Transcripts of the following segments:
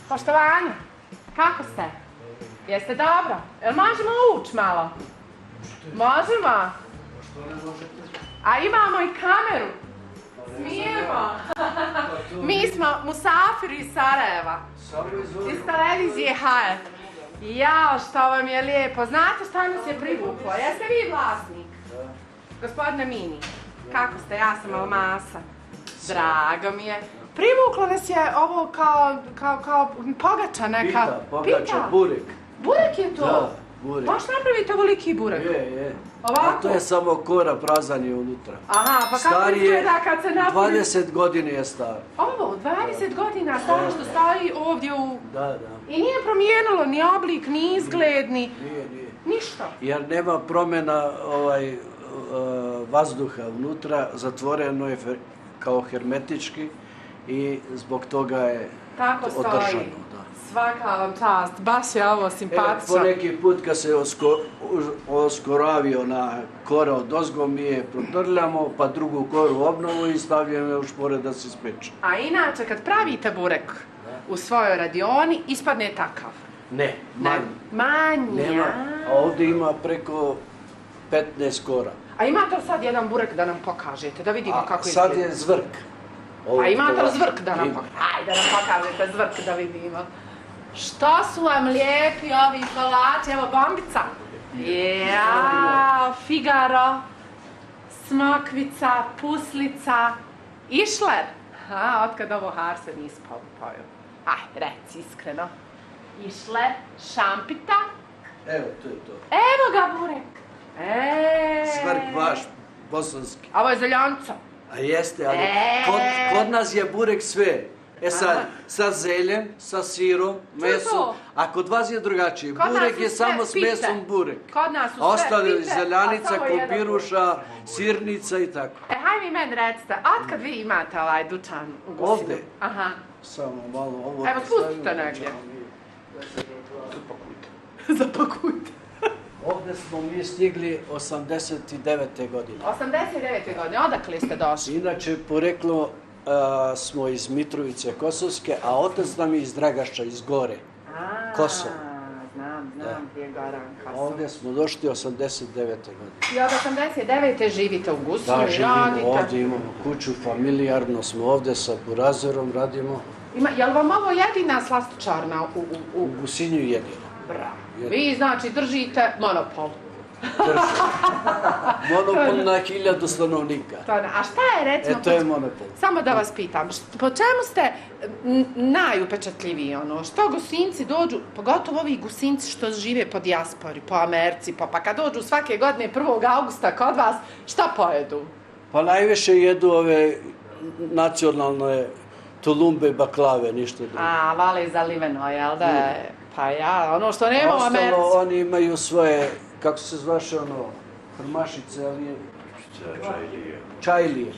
Poštovanje, kako ste? Jeste dobro? Jel možemo ući malo? Možemo? A imamo i kameru. Smijemo. Mi smo musafiri iz Sarajeva. Iz televizije HR. Jao, što vam je lijepo. Znate što nas je privuklo? Jeste vi vlasnik? Gospodine Mini, kako ste? Ja sam Almasa. Drago mi je. Privuklo nas je ovo kao pogača neka. Pogača, burek. Burek je to? Da, burek. Baš napravite ovoliki burek? Je. Ovako? A to je samo kora, prazan je unutra. Aha, pa kako izgleda kad se napravi? 20 godina je star. Ovo, 20 godina staro što stoji ovdje u... Da. I nije promijenilo ni oblik, ni izgled, ni... Nije. Ništa. Jer nema promjena vazduha unutra, zatvoreno je kao hermetički i zbog toga je tako stoji. Održano. Da. Svaka vam čast, baš je ovo simpatično. Po neki put kad se oskoravio na kora od ozgo, mi je protrljamo, pa drugu koru obnovu i stavljamo još pored da se speče. A inače, kad pravite burek u svojoj radioni, ispadne takav? Ne, manji. Nema, a ovdje ima preko 15 kora. A imate li sad jedan burek da nam pokažete, da vidimo kako izgleda? Sad je zvrk. A imate li zvrk da nam pokažete? Ajde da nam pokažete zvrk da vidimo. Što su vam lijepi ovi kolači, evo bombica. Jao, Figaro, smokvica, puslica, išler. Otkad ovo Harse nisi pojel. Reci iskreno. Išler, šampita. Evo, to je to. Evo ga burek. Zvrk vaš, bosanski. Ovo je zeljanca. A jeste, ali kod nas je burek sve. Sa zeljem, sa sirom, mesom, a kod vas je drugačije. Burek je samo s mesom burek. Kod nas su sve ostale pite, zeljanica, kompiruša, sirnica i tako. Hajde mi meni recite, otkad vi imate ovaj dućan u Gusinu? Ovdje? Aha. Samo malo ovo. Evo, spustite negdje. Zapakujte. Ovdje smo mi stigli 89. godine. 89. godine, odakle ste došli? Inače, poreklo smo iz Mitrovice Kosovske, a otac nam je iz Dragašća, iz Gore, Kosovo. Znam gdje je Goran Kosovo. Ovdje smo došli 89. godine. I od 89. živite u Gusinu i radite? Da, živimo ovdje, imamo kuću, familijarno smo ovdje sa burazerom, radimo. Jel vam ovo jedina slastičarna U Gusinju jedino. Bravo. Vi znači držite monopol. Monopol na 1000 stanovnika. A šta je recimo... To je monopol. Samo da vas pitam, po čemu ste najupečatljiviji što Gusinci dođu, pogotovo ovi Gusinci što žive po dijaspori, po Americi, pa kad dođu svake godine 1. augusta kod vas, šta pojedu? Pa najviše jedu ove nacionalne tulumbe i baklave, ništa drugo. Vale zaliveno, jel da? Pa ja, ono što nema u Americi. Ostalo oni imaju svoje, kako se zvaše hrmašice, ali je... Čajlije,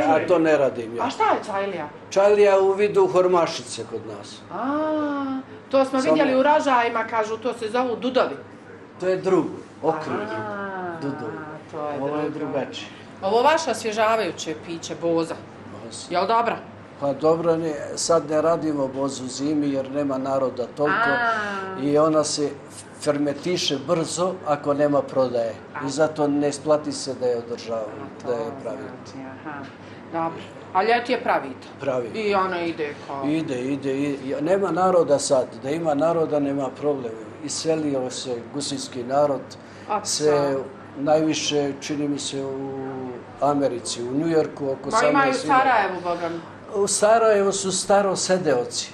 a to ne radim ja. A šta je čajlija? Čajlija u vidu hormašice kod nas. To smo vidjeli u Ražajima, kažu, to se zovu dudovi. To je drugo, okrug dudovi. Ovo je drugačije. Ovo vaše osvježavajuće piće, boza. Jel dobra? Pa dobro, sad ne radimo bozu zimi jer nema naroda toliko i ona se fermentiše brzo ako nema prodaje. I zato ne isplati se da je održavamo, da je pravite. Dobro. A ljeti je pravite? Pravi. I ona ide kao... Ide. Nema naroda sad. Da ima naroda nema problema. Iselio se gusinski narod. Se najviše, čini mi se, u Americi, u Njujorku, oko Pa imaju u Sarajevu, bogam. U Sarajevu su starosedeoci.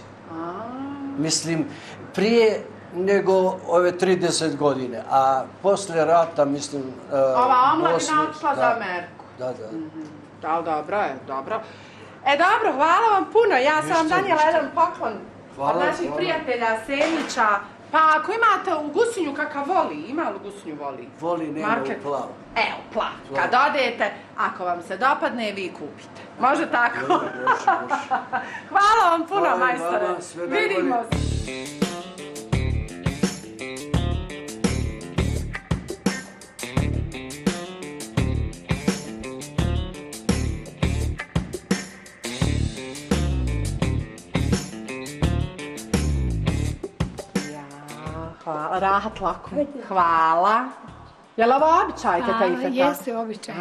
Mislim, prije nego ove 30 godine, a posle rata, mislim... Ova omladina odšla za Ameriku. Da. Dobro je, dobro. Dobro, hvala vam puno. Ja sam vam danijela jedan poklon od naših prijatelja Senića. Pa ako imate u Gusinju kakav voli, ima li u Gusinju voli? Voli, nema u plav. Evo, plav. Kad odete, ako vam se dopadne, vi kupite. Može tako? Može. Hvala vam puno, majstore. Hvala vam, sve najbolje. Vidimo se. Hvala, rahat lako. Hvala. Je li ovo običaj, teta Ifeta? Jeste običaj.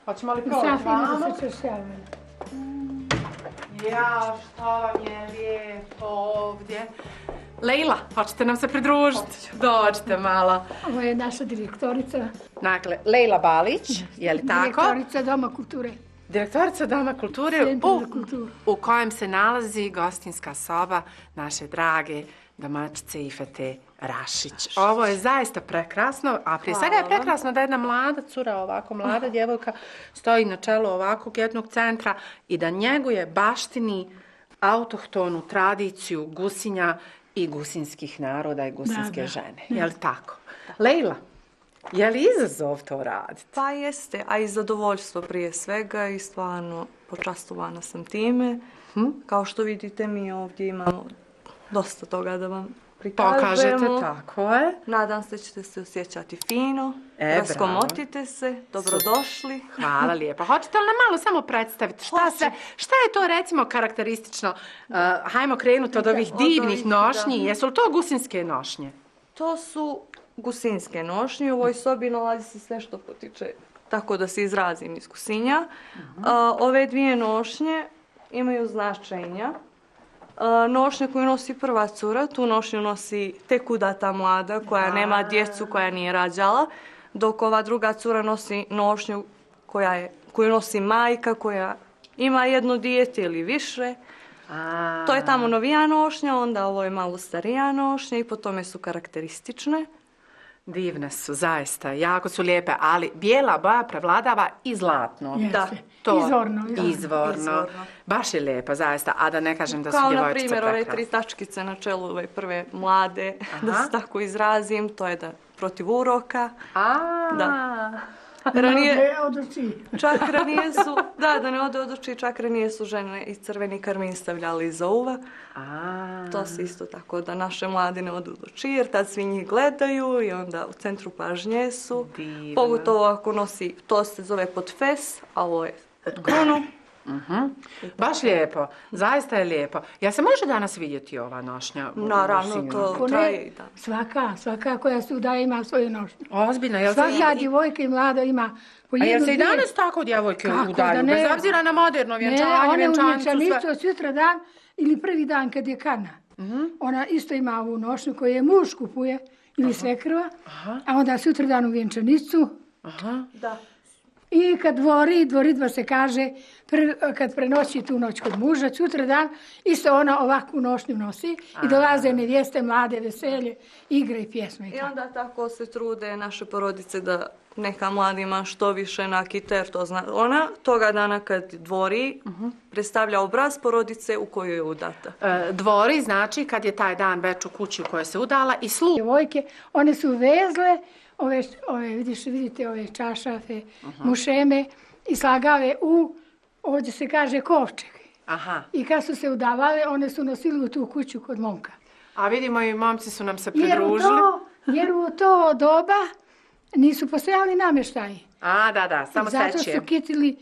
Hoćemo li proći vamo? Safina da se češljavaju. Jao, što vam je lijepo ovdje. Lejla, hoćete nam se pridružiti? Dođite malo. Ovo je naša direktorica. Dakle, Lejla Balić, je li tako? Direktorica Doma kulture. Direktorica Doma kulture Centar za kulturu. u kojem se nalazi gostinska soba naše drage domaćice Ifete Rašić. Ovo je zaista prekrasno, a prije svega je prekrasno da jedna mlada cura, ovako mlada djevojka, stoji na čelu ovakvog jednog centra i da njeguje, baštini autohtonu tradiciju Gusinja i gusinskih naroda i gusinske žene. Je li tako? Lejla, je li izazov to raditi? Pa jeste, a i zadovoljstvo prije svega i stvarno počastovana sam time. Kao što vidite, mi ovdje imamo dosta toga da vam prikažemo. Pokažete, tako je. Nadam se da ćete se osjećati fino, raskomotite se, dobrodošli. Hvala lijepo. Hoćete li nam malo samo predstaviti šta je to recimo karakteristično? Hajmo krenuti od ovih divnih nošnji. Jesu li to gusinske nošnje? To su gusinske nošnje. U ovoj sobi nalazi se sve što potiče, tako da se izrazim, iz Gusinja. Ove dvije nošnje imaju značenja. Nošnja koju nosi prva cura, tu nošnju nosi tek udata mlada koja nema djecu, koja nije rađala, dok ova druga cura nosi nošnju koju nosi majka koja ima jedno dijete ili više. To je tamo novija nošnja, onda ovo je malo starija nošnja i po tome su karakteristične. Divne su, zaista, jako su lijepe, ali bijela boja prevladava i zlatno. Da. Izvorno. Baš je lijepa, zaista, a da ne kažem da su Kao djevojčice na primjer ove prekrasne. 3 tačkice na čelu ove prve mlade, da se tako izrazim, to je da protiv uroka. Da. Ranije, čak ranije su, da ne ode od oči, čak ranije su žene iz crveni karmin stavljali iza uva. To se isto tako da naše mlade ne ode od oči, jer tad svi njih gledaju i onda u centru pažnje su. Pogotovo ako nosi, to se zove pod fes, a ovo je pod krunu. Baš lijepo, zaista je lijepo. Ja se može danas vidjeti ova nošnja? Naravno, to traje i dan. Svaka koja se udaje ima svoju nošnju. Ozbiljno, jel se... Svaka djevojka i mlada ima po jednu... A jel se i danas tako djevojke udaju? Bez obzira na moderno vjenčanje, vjenčanicu, sve? Ne, one u sutra dan ili prvi dan kad je kana. Ona isto ima ovu nošnju koju je muž kupuje ili svekrva, a onda sutra dan u vjenčanicu. Da. I kad dvoridba se kaže, kad prenoći tu noć kod muža, sutra dan isto ona ovakvu nošnju nosi i dolaze nevjeste, mlade, veselje, igre i pjesme. I onda tako se trude naše porodice da neka mladima što više nakite, jer to zna. Ona toga dana kad dvori predstavlja obraz porodice u kojoj je udata. Dvori znači kad je taj dan već u kući u kojoj se udala i sluh. Djevojke, one su vezle vidite ove čašafe, mušeme i slagave ovdje se kaže kovčeg. I kad su se udavale, one su nosili u tu kuću kod momka. A vidimo i momci su nam se pridružili. Jer u to doba nisu postojali namještaji. Da, samo sećujem. Zato su kitili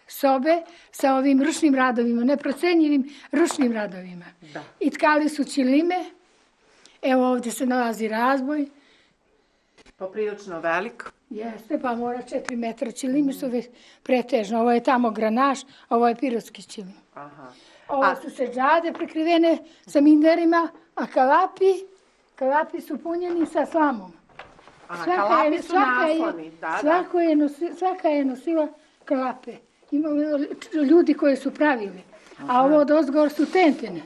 sobe sa ovim ručnim radovima, neprocenjivim ručnim radovima. I tkali su ćilime. Evo ovdje se nalazi razboj. Poprilično velik. Jeste, pa mora 4 metra. Ćilimi su već pretežno. Ovo je tamo granaš, a ovo je pirotski ćilim. Ovo su seđade prekrivene sa minderima, a kalapi su punjeni sa slamom. Kalapi su nasloni, Svaka je nosila kalape. Imamo ljudi koji su pravili. A ovo od ozgor su tentene.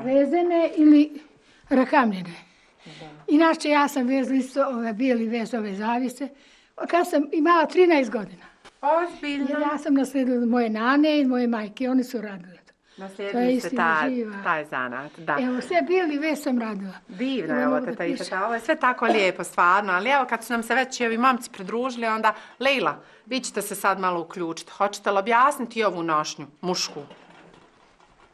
Vezene ili rakamljene. Inače, ja sam vezla isto bijeli vez ove zavise kad sam imala 13 godina. Ozbiljno. Jer ja sam naslijedila moje nane i moje majke, oni su radile to. Naslijedili ste taj zanat, da. Evo, sve bijeli vez sam radila. Divno je ovo, teta Ifeta, ovo je sve tako lijepo, stvarno, ali evo kad su nam se već i ovi momci pridružili, onda, Lejla, vi ćete se sad malo uključiti. Hoćete li objasniti ovu nošnju, mušku?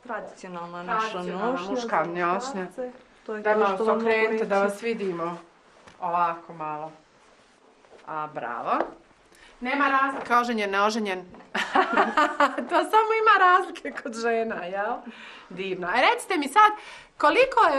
Tradicionalna naša nošnja. Muška nošnja. Da malo se okrenite da vas vidimo. Ovako malo. Bravo. Nema razlike, oženjen, neoženjen. To samo ima razlike kod žena, jel? Divno. Recite mi sad, koliko je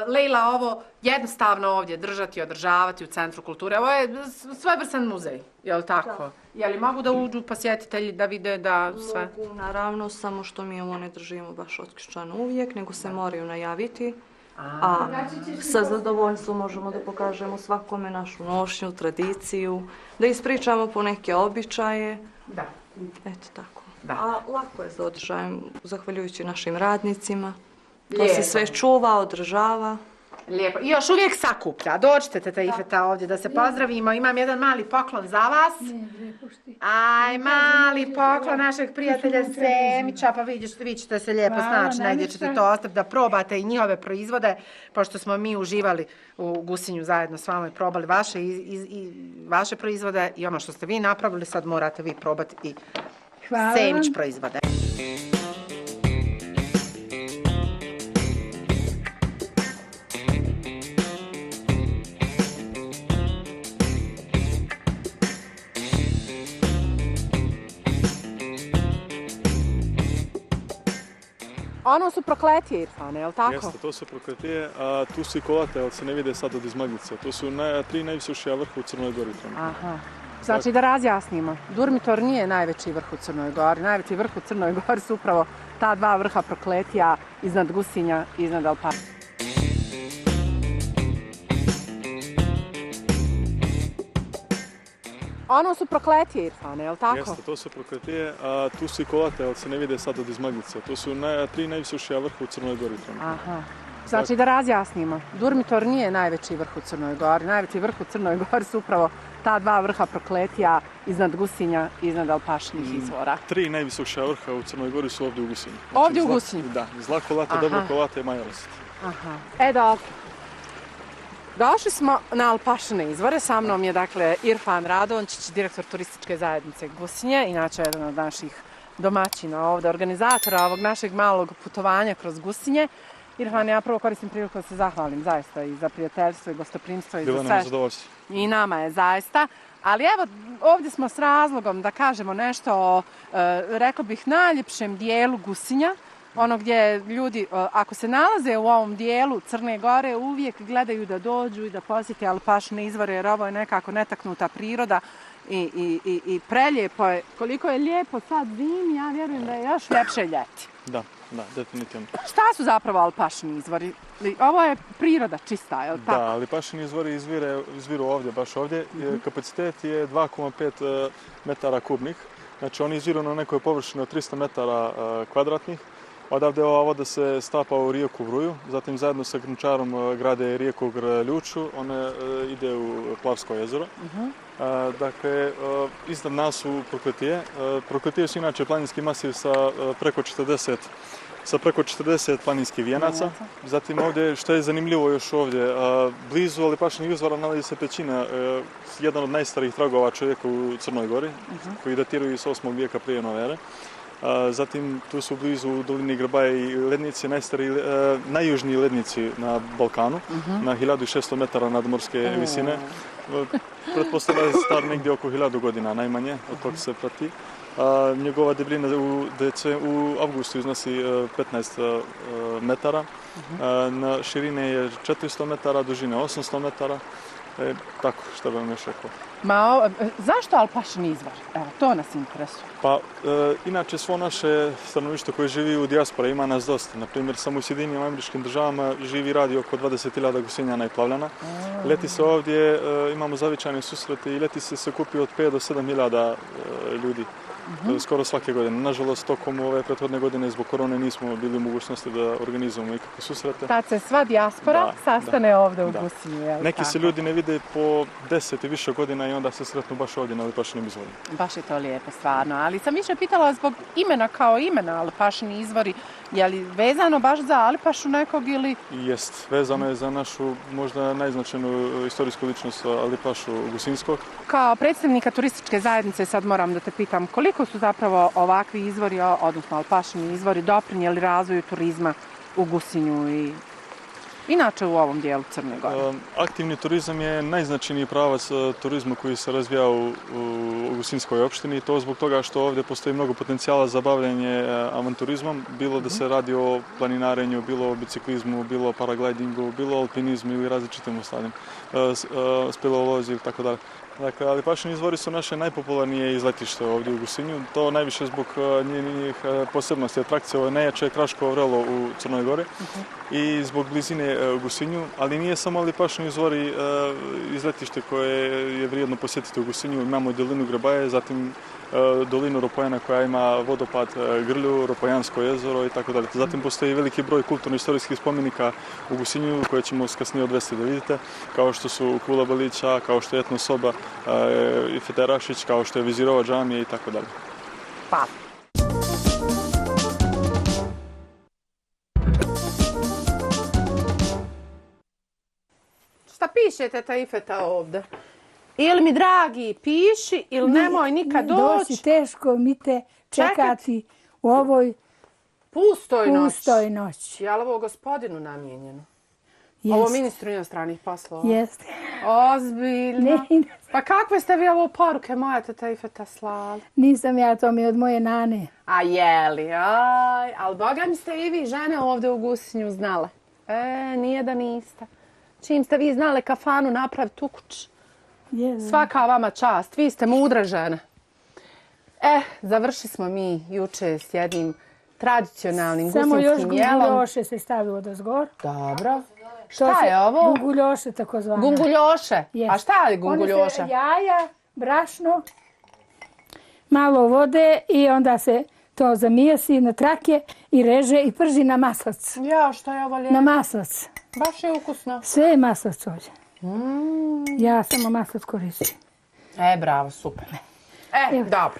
Lejla ovo jednostavno ovdje držati, održavati u Centru kulture? Ovo je svojevrstan muzej, jel tako? Je li mogu da uđu posjetitelji da vide da sve? Mogu, naravno, samo što mi ovo ne držimo baš otključano uvijek, nego se moraju najaviti. A sa zadovoljstvom možemo da pokažemo svakome našu nošnju, tradiciju, da ispričamo po neke običaje. Da. Eto tako. Da. A lako je za održajem, zahvaljujući našim radnicima. To se sve čuva, održava. Lijepo. I još uvijek sakuplja. Dođite, teta Ifeta, ovdje da se pozdravimo. Imam jedan mali poklon za vas. Aj, mali poklon našeg prijatelja Semića. Pa vi ćete se lijepo snaći. Negdje ćete to ostaviti da probate i njihove proizvode. Pošto smo mi uživali u Gusinju zajedno s vama i probali vaše proizvode. I ono što ste vi napravili, sad morate vi probati i Semić proizvode. Ono su prokletije, Irfane, je li tako? Jeste, to su prokletije, a tu su i kolate, ali se ne vide sad od izmaglice. To su 3 najvisošija vrha u Crnoj Gori. Aha. Znači da razjasnimo, Durmitor nije najveći vrh u Crnoj Gori. Najveći vrh u Crnoj Gori su upravo ta dva vrha prokletija iznad Gusinja i iznad Alpana. Ono su prokletije, Irfane, je li tako? Jeste, to su prokletije, a tu su i kolate, ali se ne vide sad od izmaglice. To su 3 najvisošija vrha u Crnoj Gori. Aha. Znači da razjasnimo, Durmitor nije najveći vrh u Crnoj Gori. Najveći vrh u Crnoj Gori su upravo ta dva vrha prokletija iznad Gusinja i iznad Alpašinih izvora. 3 najvisošija vrha u Crnoj Gori su ovdje u Gusinju. Znači, ovdje u Gusinju? Da, zla kolata, dobro kolata i Majorost. Aha. Dobro. Došli smo na Alpašine izvore, sa mnom je dakle Irfan Radončić, direktor turističke zajednice Gusinje, inače jedan od naših domaćina ovdje, organizatora ovog našeg malog putovanja kroz Gusinje. Irfan, ja prvo koristim priliku da se zahvalim zaista i za prijateljstvo i gostoprimstvo i za sve. Bilo nam zadovoljstvo. I nama je zaista. Ali evo, ovdje smo s razlogom da kažemo nešto o, rekla bih, najljepšem dijelu Gusinja. Ono gdje ljudi, ako se nalaze u ovom dijelu Crne Gore, uvijek gledaju da dođu i da posjete Alpašine izvore, jer ovo je nekako netaknuta priroda i prelijepo je. Koliko je lijepo sad zimi, ja vjerujem da je još ljepše ljeti. Da, definitivno. Šta su zapravo Alpašini izvori? Ovo je priroda čista, je li tako? Da, Alpašini izvori izviru ovdje, baš ovdje. Kapacitet je 2,5 metara kubnih. Znači oni izviru na nekoj površini od 300 metara kvadratnih. Odavde ova voda se stapa u rijeku Vruju, zatim zajedno sa Grunčarom grade rijeku Grljuču, ona ide u Plavsko jezero. Dakle, iznad nas su Prokletije. Prokletije su inače planinski masiv sa preko 40 planinskih vijenaca. Zatim ovdje, što je zanimljivo još ovdje, blizu Alpašinih izvora nalazi se pećina, jedan od najstarijih tragova čovjeka u Crnoj Gori, koji datiraju iz 8. vijeka prije nove ere. Zatim tu su blizu u dolini Grbaje i lednici, najjužniji lednici na Balkanu, na 1600 metara nadmorske visine. Pretpostavlja je star negdje oko 1000 godina najmanje, od toga se prati. Njegova debljina u avgustu iznosi 15 metara, na širine je 400 metara, dužine 800 metara. Tako, što bih vam još rekao. Zašto Alpašini izvor? Evo, to nas interesuje. Pa, inače svo naše stanovništvo koje živi u dijaspori ima nas dosta. Naprimjer, samo u Sjedinjenim Američkim Državama živi i radi oko 20.000 Gusinjana i Plavljana. Ljeti se ovdje, imamo zavičajne susrete i ljeti se kupi od 5 do 7.000 ljudi. Skoro svake godine. Nažalost, tokom ove prethodne godine zbog korone nismo bili u mogućnosti da organizujemo ikakve susrete. Tad se sva dijaspora sastane ovdje u Gusinju. Neki se ljudi ne vide po 10 i više godina i onda se sretnu baš ovdje na Alpašinim izvorima. Baš je to lijepo, stvarno. Ali sam više pitala zbog imena kao imena Alpašini izvori. Je li vezano baš za Alpašu nekog ili... Jest, vezano je za našu možda najznačajniju istorijsku ličnost Alpašu Gusinskog. Kao predstavnika turističke zajednice sad moram da te pitam koliko su zapravo ovakvi izvori, odnosno Alpašini izvori, doprinijeli razvoju turizma u Gusinju i... inače u ovom dijelu Crne Gore? Aktivni turizam je najznačajniji pravac turizma koji se razvija u Gusinskoj opštini i to zbog toga što ovdje postoji mnogo potencijala za bavljanje avanturizmom, bilo da se radi o planinarenju, bilo o biciklizmu, bilo o paraglidingu, bilo o alpinizmu ili različitim ostalim, speleolozi ili tako dalje. Dakle, Alipašini izvori su naše najpopularnije izletište ovdje u Gusinju, to najviše zbog njenih posebnosti atrakcije. Ovo je najjače kraško vrelo u Crnoj Gori i zbog blizine u Gusinju, ali nije samo Alipašini izvori izletište koje je vrijedno posjetiti u Gusinju. Imamo dolinu Grebaje, zatim dolinu Ropojana koja ima vodopad Grlju, Ropojansko jezero i tako dalje. Zatim postoji veliki broj kulturno-istorijskih spomenika u Gusinju koje ćemo vas kasnije odvesti da vidite, kao što su Kula Balića, kao što je Etno soba i Feterašić, kao što je Vizirova džamija i tako dalje. Pa. Šta pišete ta Ifeta ovdje? Ili mi dragi piši, ili nemoj nikad doći. Doći teško mi te čekati u ovoj pustoj noći. Je li ovo gospodinu namijenjeno? Jest. Ovo ministru inostranih poslova? Jeste. Ozbiljno. Pa kakve ste vi ovo poruke moja teta Ifeta slali? Nisam ja, to mi je od moje nane. A jeli, aj. Ali boga mi ste i vi žene ovdje u Gusinju znale. Nije da niste. Čim ste vi znale kafanu napraviti u kući. Svaka vama čast, vi ste mudre žene. Završili smo mi juče s jednim tradicionalnim gusinskim jelom. Samo još gunguljoše se stavilo dozgor. Dobro. Šta je ovo? Gunguljoše takozvane. Gunguljoše? A šta je gunguljoše? One se jaja, brašno, malo vode i onda se to zamijesi na trake i reže i prži na maslac. Ja, što je ovo lijepo? Na maslac. Baš je ukusno. Sve je maslac ovdje. Ja samo maslac koristim. Bravo, super. Dobro.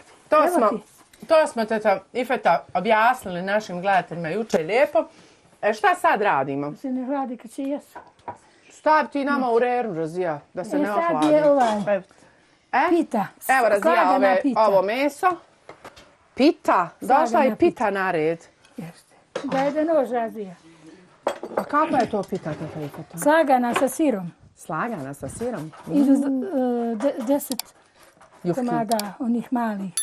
To smo teta Ifeta objasnili našim gledateljima juče lijepo. Šta sad radimo? Se ne hladi kad će jesu. Stavi ti nama u reru, Razija, da se ne ohladi. Sad je ovaj pita. Evo, Razija, ovo meso. Pita. Došla je pita na red. Jeste. Daj da nož, Razija. A kako je to pita, teta Ifeta? Slagana sa sirom. Slagana sa sirom? Idu 10 komada onih malih.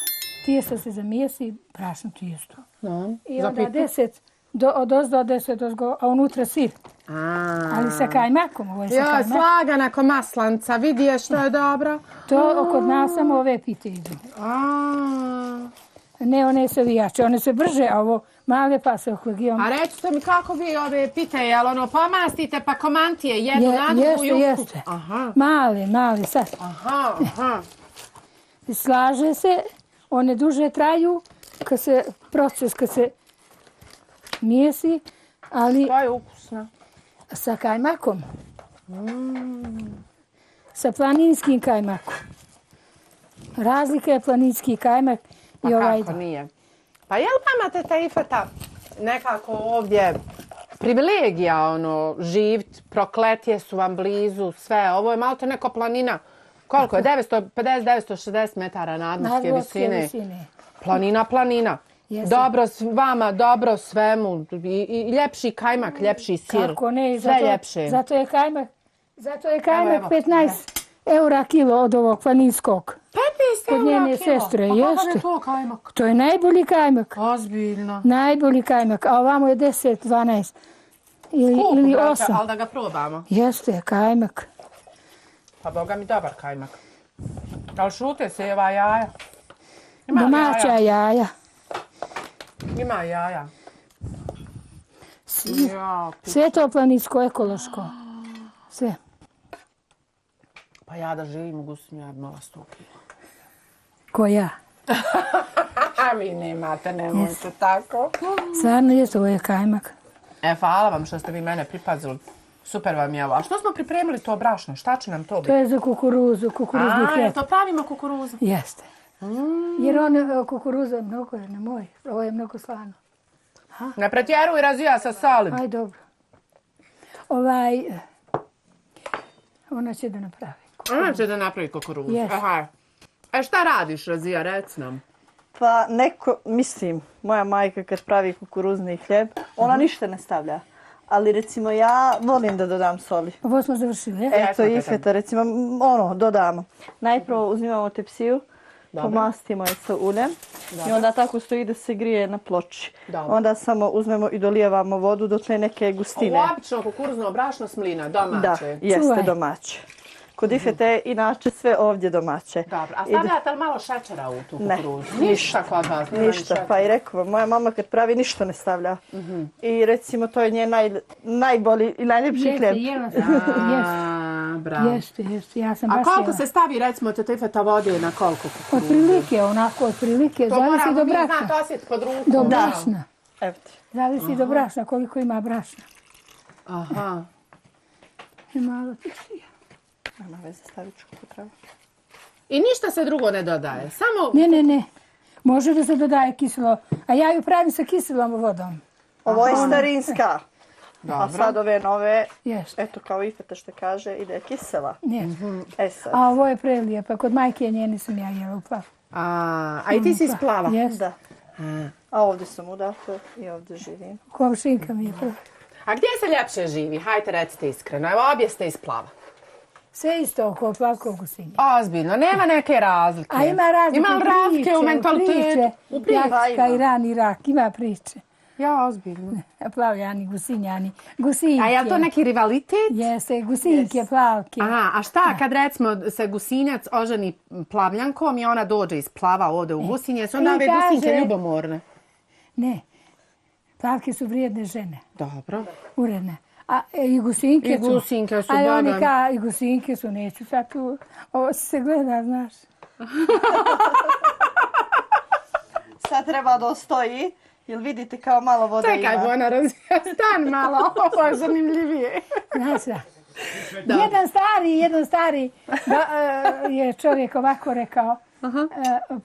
Tijesto se zamijesi, prašno tijesto. I onda 10 od ozdo, 10 ozgo, a unutra sir. Ali sa kajmakom. Joj, slagana ko maslanca, vidi je što je dobro. To kod nas samo ove pite idu. Ne, one se vijače, one se brže, a ovo male pa se ohlagijom. A recite mi kako vi ove pite, jel ono pomastite pa komantije, jednu na drugu i Jeste. Male, sad. Slaže se, one duže traju, proces kad se mijesi, ali... To je ukusno. Sa kajmakom. Sa planinskim kajmakom. Razlika je planinski kajmak i ovaj... Pa kako nije? Pa je li vama teta Ifeta nekako ovdje privilegija, živt, Prokletje su vam blizu, sve, ovo je malo to neko planina. Koliko je? 950-960 metara nadmorske visine. Planina. Dobro vama, dobro svemu. I ljepši kajmak, ljepši sir. Kako ne, sve ljepše. Zato je kajmak 15 eura kilo od ovog planinskog. 15 eura njene kilo? sestre, Pa kakav jeste. je to kajmak? To je najbolji kajmak. Ozbiljno. Najbolji kajmak, a ovamo je 10, 12 ili 8. Ali da ga probamo. Jeste, kajmak. Pa boga mi dobar kajmak. Ali šute se ova jaja. Domaća jaja. Ima jaja. Sve to planinsko, ekološko. Sve. Pa ja da živim u Gusinju, ja bi mala 100 kila. Ko ja? A vi nemate, nemojte tako. Stvarno je, ovo je kajmak. Hvala vam što ste vi mene pripazili. Super vam je ovo. A što smo pripremili to brašno? Šta će nam to biti? To je za kukuruzu, kukuruzni hljeb. To pravimo kukuruzu? Jeste. Jer kukuruza je mnogo, ne moj. Ovo je mnogo slano. Ne pretjeruj, Razija sa solim. Aj, dobro. Ona će da napravi. Ona će da napravi kukuruzu. Yes. Šta radiš, Razija, rec nam? Pa moja majka kad pravi kukuruzni hljeb, ona ništa ne stavlja. ali recimo ja volim da dodam soli. Ovo smo završili, Eto i feta, recimo, dodamo. Najprvo uzimamo tepsiju, pomastimo je sa uljem i onda tako stoji da se grije na ploči. Onda samo uzmemo i dolijevamo vodu do te neke gustine. Ovo obično kukuruzno brašno s mlina, domaće. Da, jeste domaće. Kod ifete je inače sve ovdje domaće. Dobro, a stavljate li malo šećera u tu kukuruzu? Ništa kod vas. Ništa, pa i rekao vam, moja mama kad pravi ništa ne stavlja. I recimo to je njen najbolji i najljepši hljeb. Jeste, ja sam baš A koliko se stavi recimo tetifeta vode na koliko kukuruzu? Otprilike, zavisi do brašna. To moramo mi znati osjetiti pod rukom. Do brašna. Evo ti. Zavisi do brašna, koliko ima brašna. Aha. I malo tepsija. Nema veze, stavit ću kako treba. I ništa se drugo ne dodaje, samo... Ne. Može da se dodaje kiselo, a ja ju pravim sa kiselom vodom. Ovo je starinska. A sad ove nove, eto kao ifeta što kaže, ide kisela. Sad. A ovo je prelijepa, kod majke njene sam ja jela uplava. A i ti si isplava? Da. A ovdje sam udata i ovdje živim. Komšinka mi je prva. A gdje se ljepše živi? Hajte recite iskreno, evo obje ste isplava. Sve isto oko Plavkog Gusinja. Ozbiljno, nema neke razlike. A ima razlike, ima razlike u mentalitetu. U priče. Jakska, Iran, Irak, ima priče. Ja, ozbiljno. Plavljani, Gusinjani, Gusinjke. A je li to neki rivalitet? Jeste, Gusinjke, Plavke. Aha, a šta kad recimo se Gusinjac oženi Plavljankom i ona dođe iz Plava ovdje u Gusinjac, onda ove Gusinjke ljubomorne? Ne, Plavke su vrijedne žene. Dobro. Uredne. A i Gusinjke su. I Gusinjke su, a oni i Gusinjke su, neću sad tu, ovo se gleda, znaš. Sad treba da ostoji, jel vidite kao malo vode ima. Čekaj, Bona, razvija stan malo, ovo je zanimljivije. Znaš da. Jedan stari je čovjek ovako rekao,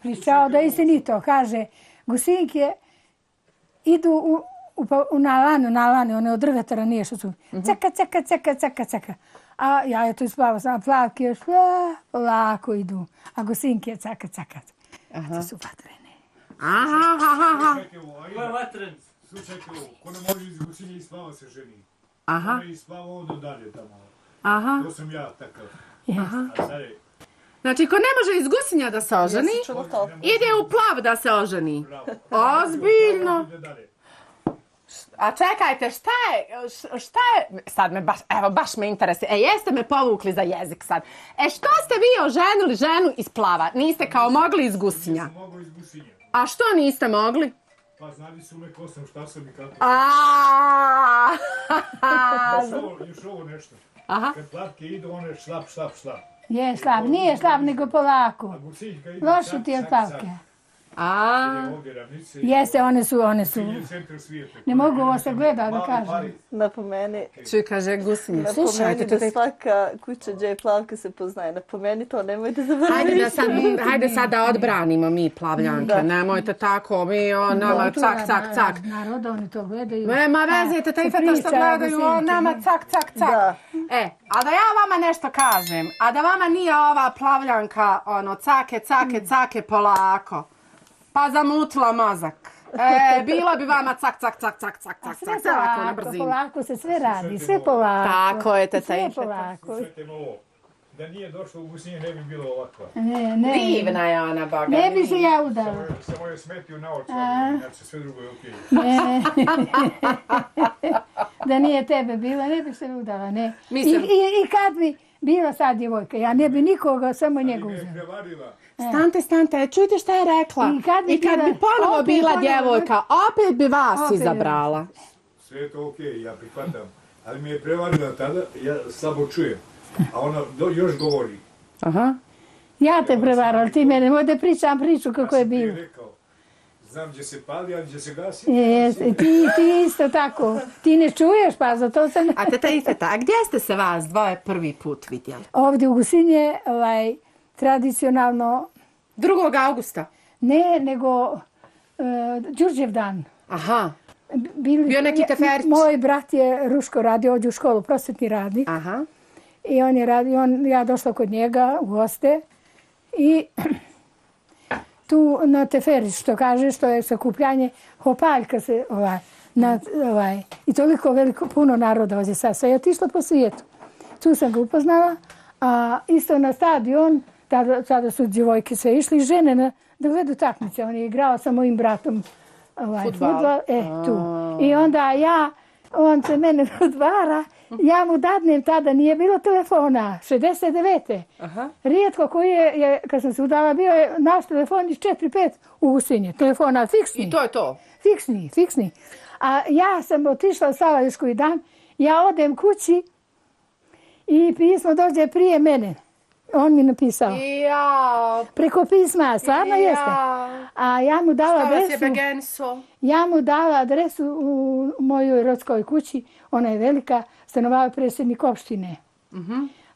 pričao da istinito, kaže, Gusinjke idu na lane, one od drvetara nije što su. Caka. A ja je to isplava sama Plavke još lako idu. A Gusinjke caka. To su vatrene. Aha. Ovo je vatrenc. Slušajte ovo, ko ne može iz Gusinje isplava se ženi. Aha. Ona je isplava ono dalje tamo. Aha. To sam ja takav. Aha. A sad je... Znači, ko ne može iz Gusinja da se oženi, ide u Plav da se oženi. Ozbiljno. A čekajte, šta je, sad me baš me interesuje, jeste me povukli za jezik sad. Što ste vi oženili ženu iz Plava? Niste kao mogli iz Gusinja? Nisam mogao iz Gusinja. A što niste mogli? Pa znali su me ko sam, šta sam i kako. Još ovo nešto. Kad Plavke idu, one šlap. Je slab, nije slab, nego polako. A Gusinjka ide Lošu ti je Plavke. Jeste, one su. Ne mogu ovo se gleda da kažem. Napomeni. Čuj, kaže Gusinje. Napomeni da svaka kuća gdje je Plavka se poznaje. Napomeni to, nemojte zaboraviti. Hajde sad da odbranimo mi Plavljanke. Nemojte tako, mi nama cak. Narod, oni to gledaju. Nema veze, taj feta što gledaju, nama cak. A da ja vama nešto kažem, a da vama nije ova Plavljanka, cake, polako. Pa zamutila mozak. Bila bi vama cak, ovako na brzinu. Polako se sve radi, sve polako. Tako je, teta Sve polako. Slušajte ovo, da nije došlo u Gusinje ne bi bilo ovakva. Ne. Divna je ona, Boga. Ne bi se ja udala. Samo je smetio na oči, znači sve drugo je okej. Ne. Da nije tebe bila, ne bi se udala, ne. I kad bi bila sad djevojka, ja ne bi nikoga, samo njega uzela. Stante, čujte šta je rekla. I kad bi ponovo bila djevojka, opet bi vas izabrala. Sve je to okej, ja prihvatam. Ali mi je prevarila tada, ja slabo čujem. A ona još govori. Aha. Ja te prevarala, ti mene, možda pričam priču kako je bilo. Ja sam ti rekao, znam gdje se pali, ali gdje se gasi. Jeste, ti isto tako. Ti ne čuješ, pa zato sam... A teta i teta, a gdje ste se vas dvoje prvi put vidjeli? Ovdje u Gusinje, tradicionalno... 2. augusta? Ne, nego Đurđev dan. Aha. Bio neki teferić? Moj brat je Ruško radio ovdje u školu, prosvetni radnik. Aha. I on je radio, ja došla kod njega u goste i tu na teferić, što kaže, što je sakupljanje, hopaljka se, I toliko puno naroda ovdje sad. Sve je otišlo po svijetu. Tu sam ga upoznala. A isto na stadion, tada su djevojke sve išli, žene da gledu takmice. On je igrao sa mojim bratom fudbal. Tu. I onda on se mene odvara, ja mu dadnem, tada nije bilo telefona, 69. Rijetko koji je, kad sam se udala, bio je naš telefon iz 4-5 u Gusinje. Telefona fiksni. I to je to? Fiksni. A ja sam otišla u Salavišku dan, ja odem kući i pismo dođe prije mene. On mi napisao. Preko pisma, stvarno jeste. A ja mu dala adresu. Ja mu dala adresu u mojoj rodskoj kući. Ona je velika, stanovao predsjednik opštine.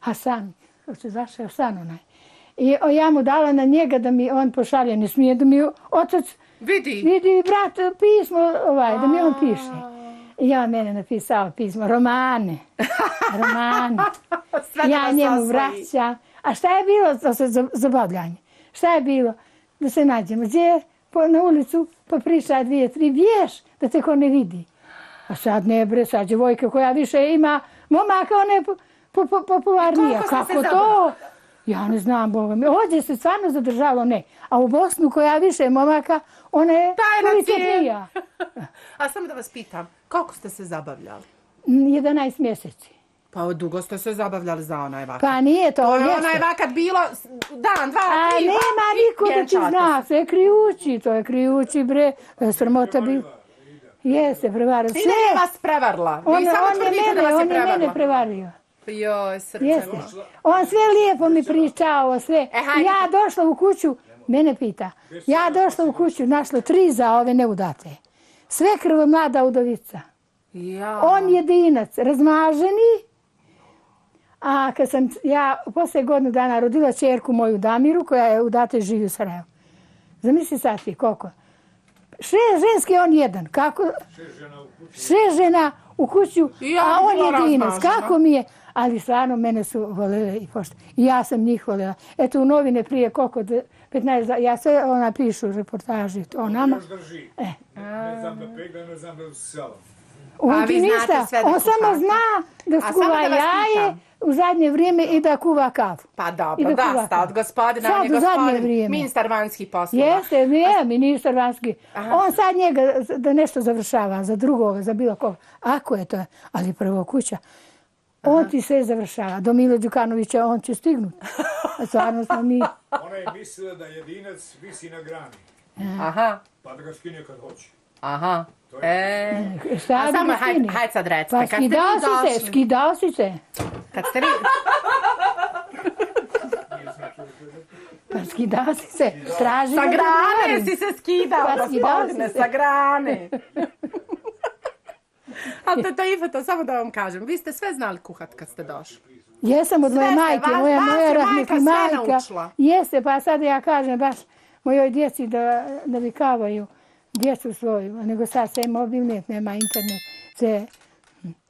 Hasan. Hasan onaj. I ja mu dala na njega da mi on pošalje. Ne smije da mi otac vidi brat pismo da mi on piše. I on mene napisao pismo. Romane. Ja njemu vraćam. A šta je bilo to zabavljanje? Šta je bilo? Da se nađemo. Gdje? Na ulicu, pa priča 2-3, biješ da te ko ne vidi. A sad ne bre, sad djevojka koja više ima momaka, ona je popularnija. Kako to? Ja ne znam, Boga mi. Ovdje se stvarno zadržalo, ne. A u Bosnu koja više momaka, ona je kvalitetnija. A samo da vas pitam, koliko ste se zabavljali? 11 mjeseci. Pa dugo ste se zabavljali za onaj vakat. Pa nije to. To je onaj vakat bilo dan, 2, 3. A nema niko da ti zna, sve krijući, to je krijući bre, sramota bi. Jeste, prevario. Ti ne vas prevarla. Vi samo tvrdite da vas je prevarla. On je mene prevario. Joj, srce. Jeste. On sve lijepo mi pričao, sve. Ja došla u kuću, mene pita, ja došla u kuću, našla 3 za ove neudate. Sve krvo mlada udovica. On jedinac, razmaženi. A kad sam ja poslije godinu dana rodila čerku moju Damiru, koja je udata i živi u Sarajevu. Zamisli sad ti koliko. 6 ženski, on jedan. Kako? 6 žena u kuću, a on jedinac. Kako mi je? Ali stvarno mene su voljele i pošto. I ja sam njih voljela. Eto u novine prije koliko, 15, ja sve pišu reportaži o nama. Ne znam da pegla, ne znam da se sela. On ti ništa, on samo zna da skuva jaje u zadnje vrijeme i da kuva kavu. Pa dobro, da sta od gospodina, on je gospodin, ministar vanjskih poslova. Jeste, ministar vanjskih. On sad njega da nešto završava, za drugoga, za bilo koga. Ako je to, ali prvo kuća. On ti sve završava. Do Milo Đukanovića on će stignuti. Stvarno smo mi. Ona je mislila da jedinac visi na grani. Pa da ga skine kad hoće. A samo, hajde sad recite, kad ste vi došli... Skidao si se. Kad ste vi... Pa skidao si se. Sa grane si se skidao, gospodine, sa grane. Ali to Ifeta, samo da vam kažem, vi ste sve znali kuhat kad ste došli. Jesam od moje majke, moja rahmetna majka. Jeste, pa sad ja kažem baš mojoj djeci da vikavaju djecu svoju, nego sad sve mobilnet, nema internet.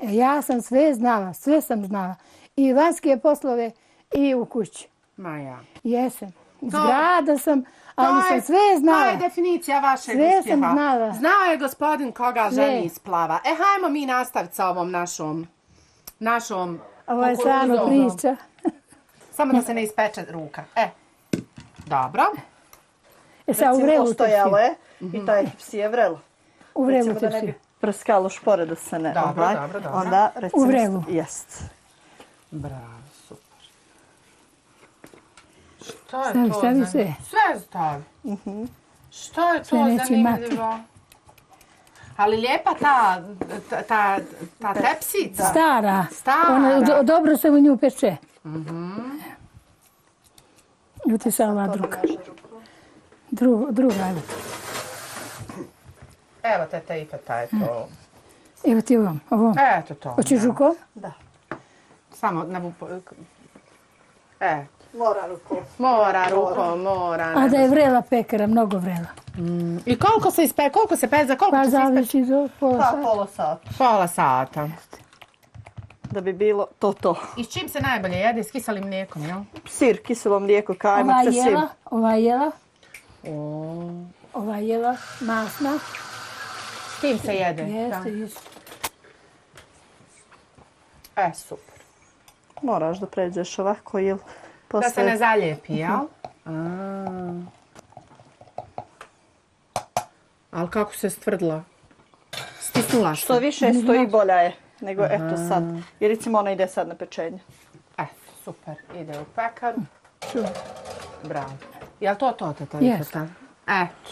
Ja sam sve znala, sve sam znala. I vanjske poslove i u kući. Maja. Jesam. Zgrada sam, ali sam sve znala. To je definicija vašeg uspjeha. Sve sam znala. Znao je gospodin koga ženi isplava. Hajmo mi nastaviti sa ovom našom ovo je stvarno priča. Samo da se ne ispeče ruka. Dobro. Sad u vrelu postojalo je i taj si je vrelo. U vrelu recimo da ne bi prskalo špore da se ne... Dobro. Onda recimo... U vrelu. Jest. Bravo, super. Što je to? Stavi sve. Sve stavi. Što je to zanimljivo? Ali lijepa ta tepsica. Stara. Ona dobro se u nju peče. Ljuti se ova druga. Druga, evo. Evo teta Ifeta je to. Evo ti ovom. Eto to. Hoćeš žuko? Da. Samo na... Mora rukom. Mora. A da je vrela pekara, mnogo vrela. I koliko se peza, koliko će se ispečati? Pa zavisi do pola sata. Pola sata. Da bi bilo to. I s čim se najbolje jede? S kiselim mlijekom, jel? Sir, kiselo mlijeko, kajmak, sa svim. Ova jela masna. tim se jede. Jeste, isto. Super. Moraš da pređeš ovako ili Da se ne zalijepi, jel? Ali kako se stvrdla? Stisnula se. Što više stoji bolja je nego eto sad. Jer recimo ona ide sad na pečenje. Super. Ide u pekaru. Bravo. Jel to tata? Jeste. Eto.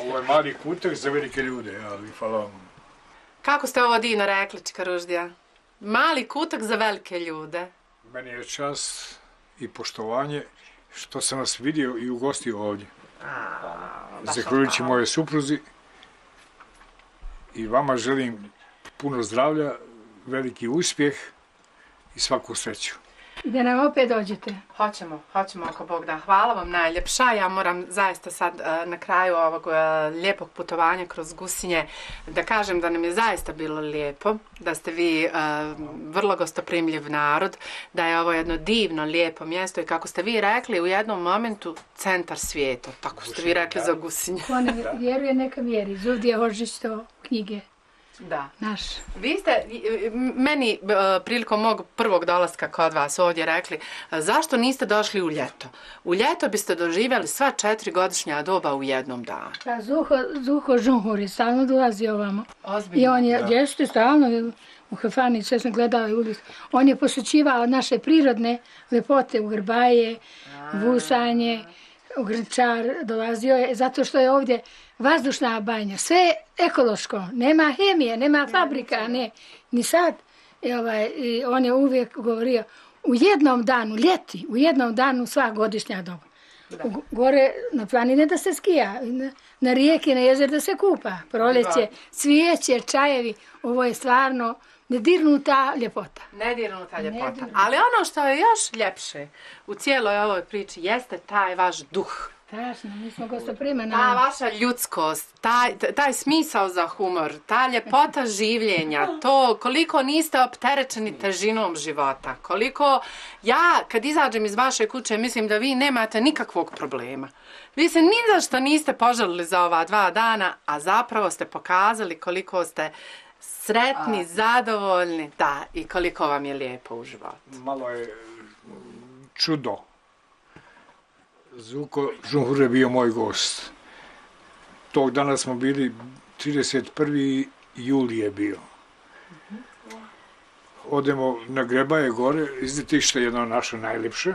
Ovo je mali kutak za velike ljude, ali hvala vam. Kako ste ovo divno rekli, Čika Ruždija? Mali kutak za velike ljude. Meni je čast i poštovanje što sam vas vidio i ugostio ovdje. Zahvaljujući moje supruzi i vama želim puno zdravlja, veliki uspjeh i svaku sreću. I da nam opet dođete. Hoćemo ako Bog da. Hvala vam najljepša. Ja moram zaista sad na kraju ovog lijepog putovanja kroz Gusinje da kažem da nam je zaista bilo lijepo, da ste vi vrlo gostoprimljiv narod, da je ovo jedno divno, lijepo mjesto i kako ste vi rekli u jednom momentu centar svijeta. Tako ste vi rekli za Gusinje. Ko ne vjeruje, neka vjeri. Zuvdje Hožić to knjige. Da. Naš. Vi ste meni prilikom mog prvog dolaska kod vas ovdje rekli zašto niste došli u ljeto? U ljeto biste doživjeli sva 4 godišnja doba u jednom danu. Pa Zuho Žunhur je stalno dolazi ovamo. Ozbiljno. I on je, jeste stalno, u Hefani, sve sam gledala i ulicu. On je posjećivao naše prirodne lepote u Grbaje, Vusanje, u Grčar, dolazio je, zato što je ovdje vazdušna banja, sve ekološko, nema hemije, nema fabrika, ne, ni sad. I on je uvijek govorio, u jednom danu, ljeti, u jednom danu sva godišnja doba. Gore na planine da se skija, na rijeke, na jezer da se kupa, proljeće, cvijeće, čajevi, ovo je stvarno nedirnuta ljepota. Nedirnuta ljepota. Ali ono što je još ljepše u cijeloj ovoj priči jeste taj vaš duh. Strašno, mi smo gostoprimani. Ta vaša ljudskost, taj smisao za humor, ta ljepota življenja, to koliko niste opterećeni težinom života, koliko ja kad izađem iz vaše kuće mislim da vi nemate nikakvog problema. Vi se ni za što niste požalili za ova 2 dana, a zapravo ste pokazali koliko ste sretni, zadovoljni, da, i koliko vam je lijepo u životu. Malo je čudo. Zuko Žunhur je bio moj gost. Tog dana smo bili, 31. juli je bio. Odemo na Grebaje gore, izletište jedno naše najljepše.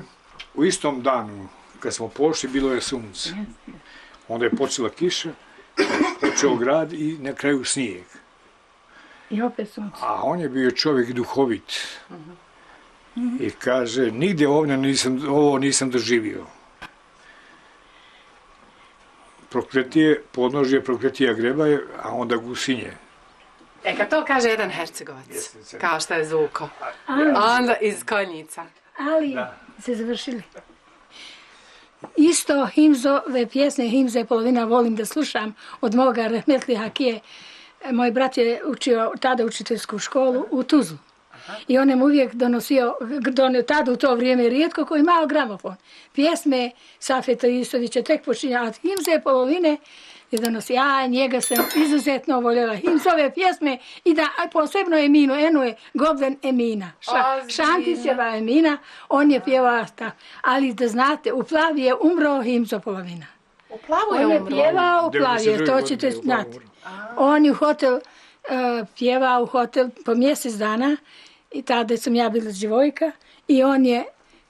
U istom danu, kad smo pošli, bilo je sunce. Onda je počela kiša, počeo grad i na kraju snijeg. I opet sunce. A on je bio čovjek duhovit. I kaže, nigdje ovo nisam doživio. Prokletije, podnožje prokletija Grebaje, a onda Gusinje. Kad to kaže jedan Hercegovac, kao što je Zuko, onda iz Konjica. Ali se završili. Isto himzove pjesme, himze polovina volim da slušam od moga rahmetli Hakije. Moj brat je učio tada učiteljsku školu u Tuzlu. I on nam uvijek donosio, tada u to vrijeme rijetko koji imao gramofon. Pjesme Safeta Istovića tek počinja, a himze polovine je donosio. Ja njega sam izuzetno voljela. Himzove pjesme i da posebno Eminu, eno je Goblen Emina. Šantićeva Emina, on je pjevao tako. Ali da znate, u Plavi je umro himzo polovina. U Plavu je umro? On je pjevao u Plavi, jer to ćete znati. On je u hotel, pjevao u hotel po mjesec dana. I tada sam ja bila djevojka i on je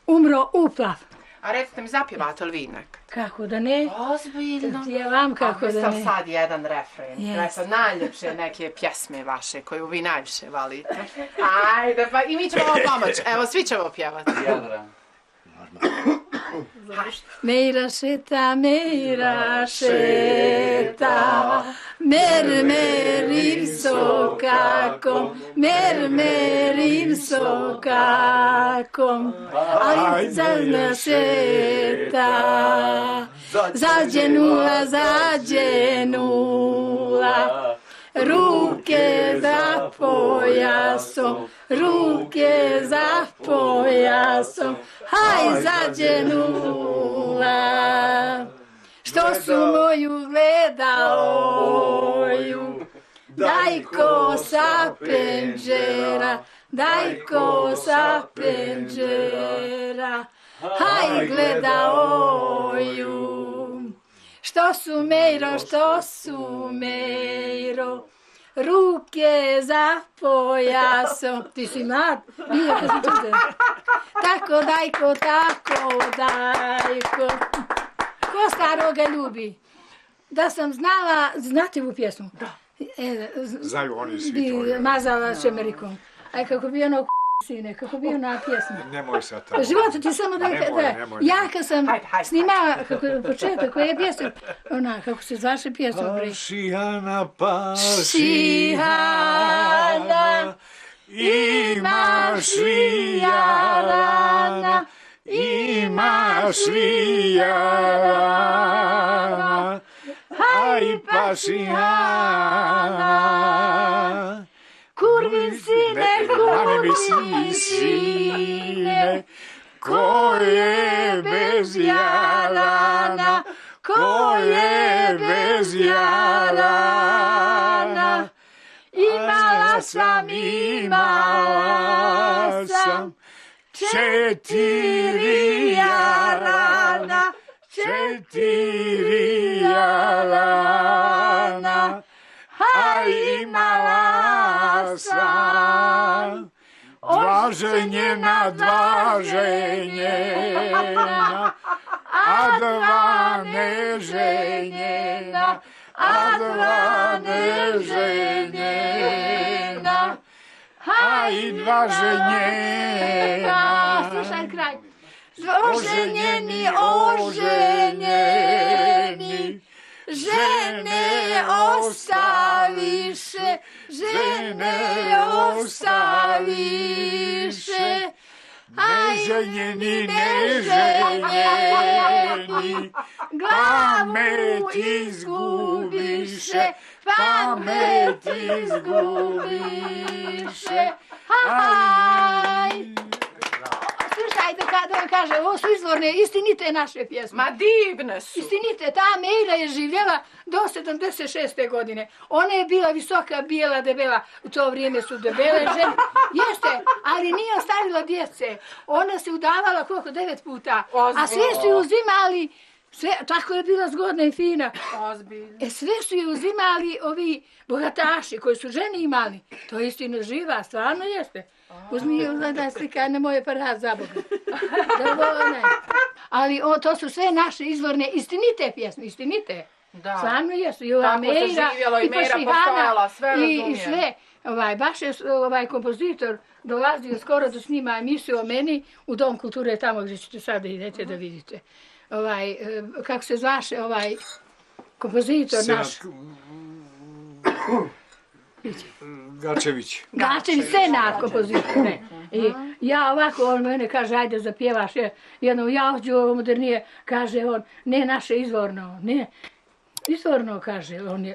umro u Plav. A recite mi, zapjevate li vi nekad? Kako da ne? Ozbiljno? Pjevam kako da ne. Sad jedan refren. Rekla, najljepše neke pjesme vaše koju vi najviše valite. Ajde, pa i mi ćemo vam pomoći. Evo, svi ćemo pjevati. Meira šeta, mermerim sokakom, mermerim sokakom, ali zazna šeta, zađenula, ruke za pojasom, haj zađenula, što su moju gledaloju, daj ko sa penđera, daj ko sa penđera, haj gledaoju. Što su mejro, ruke za pojasom. Ti si mlad, bio kad sam čude. Tako dajko, ko staroga ljubi. Da sam znala, znate ovu pjesmu? Da. Znaju oni svi to. Mazala šemerikom. Aj kako bi ono sine, kako bi ona pjesma. Nemoj sad tamo. Životu ti samo da... Ja kad sam snimala, kako je početak, koja je pjesma, ona, kako se zvaše pjesma? Pašihana, imaš li jarana, imaš li jarana, aj pašihana. Kurvin sine, ko je bez jarana, ko je bez jarana. Imala sam 4 jarana, 4 jarana, a imala sam 2 ženjena, a 2 neženjena, a 2 neženjena, a i 2 ženjena. Slušaj kraj. Oženjeni, žene ostaviše, Neženjeni, pamet izgubiše, Slušaj, da vam kaže, ovo su izvorne, istinite naše pjesme. Ma divne su. Istinite, ta Mejra je živjela do 76. godine. Ona je bila visoka, bijela, debela. U to vrijeme su debele žene. Jeste, ali nije ostavila djece. Ona se udavala koliko 9 puta. A sve su ju uzimali, tako je bila zgodna i fina. Sve su ju uzimali ovi bogataši koji su žene imali. To je istina živa, stvarno jeste. Uzmi, gledaj slika, nemoj parat za Boga. Ali to su sve naše izvorne, istinite pjesme, istinite. Stvarno jesu. I ova Mejra, i Pašihana, i sve. Baš je kompozitor dolazio skoro da snima emisiju o meni u Dom kulture, tamo gdje ćete sad da idete da vidite. Kako se zvaše kompozitor naš? Gačević, senat kompozitor. I ja ovako, on mene kaže, ajde zapjevaš jedno, ja ovdje ovo modernije, kaže on, ne naše izvorno, ne. Izvorno, kaže, on je.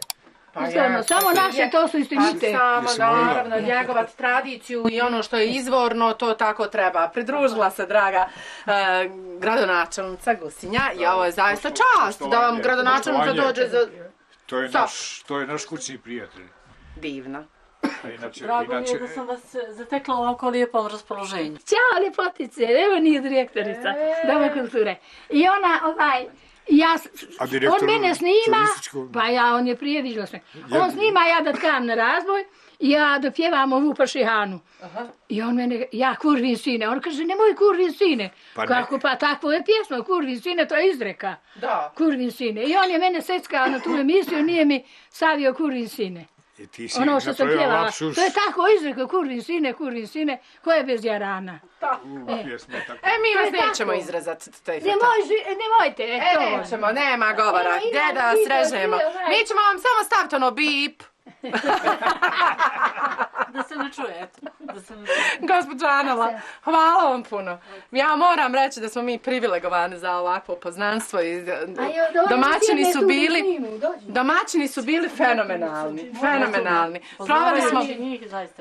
Izvorno, samo naše, to su istinite. Samo, naravno, njegovat tradiciju i ono što je izvorno, to tako treba. Pridružila se, draga gradonačelnica Gusinja i ovo je zaista čast da vam gradonačelnica dođe za... To je naš kućni prijatelj. Divna. Drago mi je da sam vas zatekla u ovako lijepom raspoloženju. Ćao, ljepotice, evo nije direktorica Doma kulture. I ona, on mene snima, on je prije vidio sve. On snima, ja da tkam na razvoj i ja da pjevam ovu Pašihanu. I on mene, ja kurvin sine, on kaže nemoj kurvin sine. Kako pa takvo je pjesma, kurvin sine, to je izreka. Kurvin sine. I on je mene seckao na tu emisiju, nije mi savio kurvin sine. Ono što sam pjevala, to je tako izreka, kurvin sine, ko je bez jarana. Mi vas nećemo izrazati. Nemojte. Nećemo, nema govora, gdje da vas režemo. Mi ćemo vam samo staviti ono bip. Da se ne čuje, eto. Da se ne čuje. Gospođa Anela, hvala vam puno. Ja moram reći da smo mi privilegovani za ovakvo poznanstvo i domaćini su bili fenomenalni. Fenomenalni.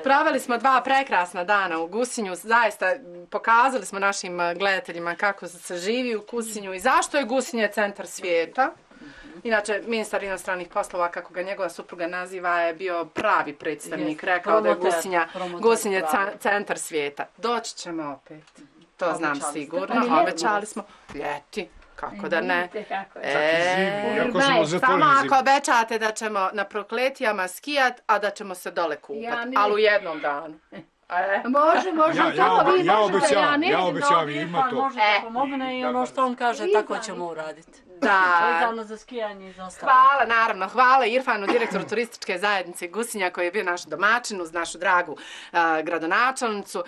Proveli smo 2 prekrasna dana u Gusinju, zaista pokazali smo našim gledateljima kako se živi u Gusinju i zašto je Gusinje centar svijeta. Inače, ministar inostranih poslova, kako ga njegova supruga naziva, je bio pravi predstavnik. Rekao da je Gusinje centar svijeta. Doći ćemo opet. To znam sigurno. Obećali smo. Ljeti. Kako da ne? Samo ako obećate da ćemo na Prokletijama skijat, a da ćemo se dole kupat. Ali u jednom danu. Može. Ja obećavam, ima to. Možete pomogne i ono što on kaže, tako ćemo uraditi. Da. Vezano za skijanje i za ostalo. Hvala, naravno. Hvala Irfanu, direktoru turističke zajednice Gusinja, koji je bio naš domaćin uz našu dragu gradonačelnicu.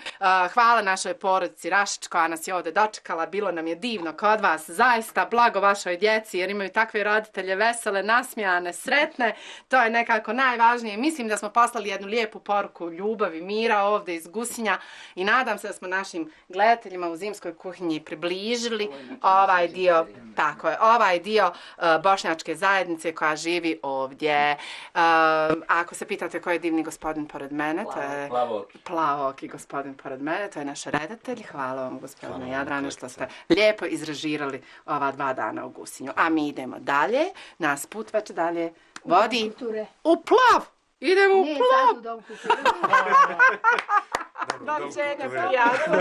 Hvala našoj porodici Rašić koja nas je ovdje dočekala. Bilo nam je divno kod vas. Zaista blago vašoj djeci jer imaju takve roditelje vesele, nasmijane, sretne. To je nekako najvažnije. Mislim da smo poslali jednu lijepu poruku ljubavi, mira ovdje iz Gusinja i nadam se da smo našim gledateljima u Zimskoj kuhinji približili ovaj dio, tako je, ovaj dio bošnjačke zajednice koja živi ovdje. Ako se pitate ko je divni gospodin pored mene, to je plavoki gospodin pored mene, to je naš redatelj. Hvala vam gospodine Jadrane što ste lijepo izrežirali ova 2 dana u Gusinju. A mi idemo dalje, nas put već dalje vodi u Plav. Idemo u Plav. Doviđenja, prijatno.